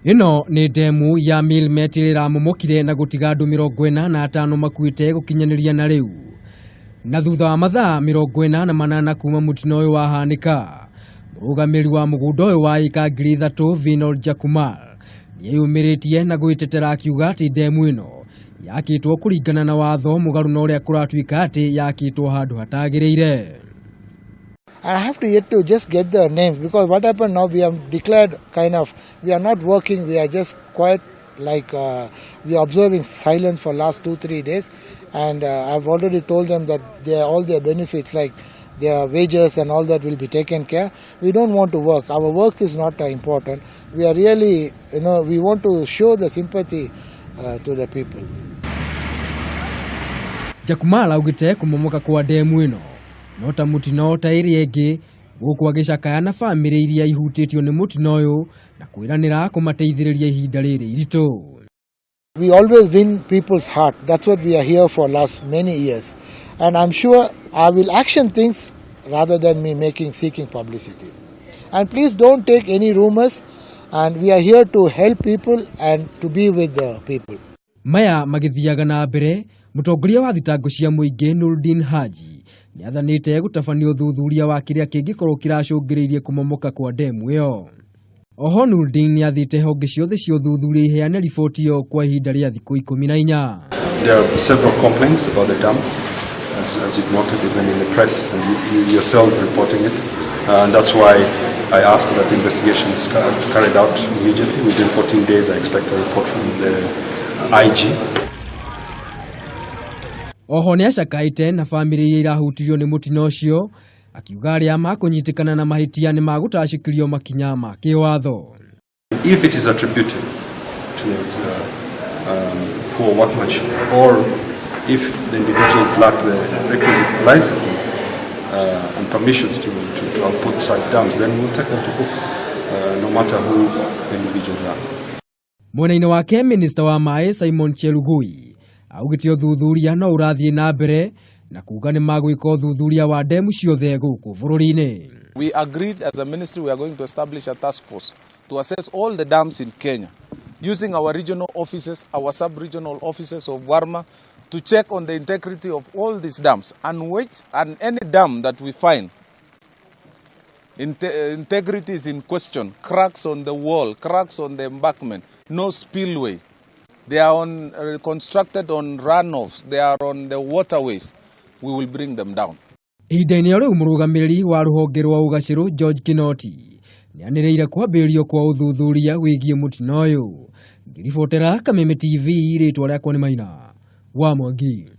Ĩno nĩ ndemu ya Milmet ĩrĩa ĩramomokire na gũtiga andũ 45 makuĩte gũkinyanĩria na rĩu. Na thutha wa mathaa 48 kuma mũtino ũyũ wahanĩka, mũrũgamĩrĩri wa mũgũnda ũyũ wa ĩka 3,000 Vinod Jakumar nĩeyumĩrĩtie na gwĩtetera akiuga atĩ ndemu ĩno yakĩtwo kũringana na watho mũgarũ na ũrĩa kũratuĩka atĩ yakĩtwo handũ hatagĩrĩire. I have to yet to just get the names, because what happened now, we have declared kind of, we are not working, we are just quite like we are observing silence for last 2-3 days, and I've already told them that all their benefits like their wages and all that will be taken care. We don't want to work. Our work is not important. We are really, you know, we want to show the sympathy to the people. Jakumala augĩte kũmomoka kwa ndemu ĩno no ta mũtino ta ĩrĩa ĩngĩ, gũkũ agĩcakaya na bamĩrĩ iria ihutĩtio nĩ mũtino ũyũ na kwĩranĩra kũmateithĩrĩria ihinda rĩrĩ iritũ. We always win people's heart. That's what we are here for last many years. And I'm sure I will action things rather than me seeking publicity. And please don't take any rumors, and we are here to help people and to be with the people. Maya magĩthiaga na mbere, mũtongoria wa thitango cia mũingĩ Nurdin Haji nĩathanĩte gũtabania ũthuthuria wa kĩrĩa kĩngĩkorwo kĩracũngĩrĩirie kũmomoka kwa ndemu ĩyo. Oho Nurdin nĩathĩte honge ciothe cia ũthuthuria iheane riboti ĩyo kwa ihinda rĩa thikũ 14. There are several complaints about the dam, as you've noted even in the press and you yourselves reporting it. And that's why I asked that the investigation is carried out immediately. Within 14 days, I expect a report from the IG. Oho nĩacakaĩte na bamĩrĩ iria irahutirio nĩ mũtino ũcio, akiuga arĩa makũnyitĩkana na mahĩtia nĩ magũtacĩkĩrio makinya ma kĩwatho. If it is attributed to poor workmanship, or if the individuals lack the requisite licenses and permissions to have put such dams, then we'll take them to book, no matter who the individuals are. Mwena-inĩ wake, minista wa maĩ Simon Chelugui augĩte ũthuthuria no ũrathiĩ na mbere na kuga nĩ magwĩka ũthuthuria wa ndemu ciothe gũkũ bũrũri-inĩ. We agreed as a ministry we are going to establish a task force to assess all the dams in Kenya using our regional offices, our sub-regional offices of Warma, to check on the integrity of all these dams, and any dam that we find integrity is in question, cracks on the wall, cracks on the embankment, no spillway. They are constructed on runoffs, they are on the waterways. We will bring them down. Ihinda-inĩ o rĩu, mũrũgamĩrĩri wa rũhonge rwa ũgacĩru George Kinoti nĩanĩrĩire kwambĩrĩrio kwa ũthuthuria wĩgiĩ mũtino ũyũ. Ngĩribotera Kameme TV, rĩtwa rĩakwa nĩ Maina wa Mwangi.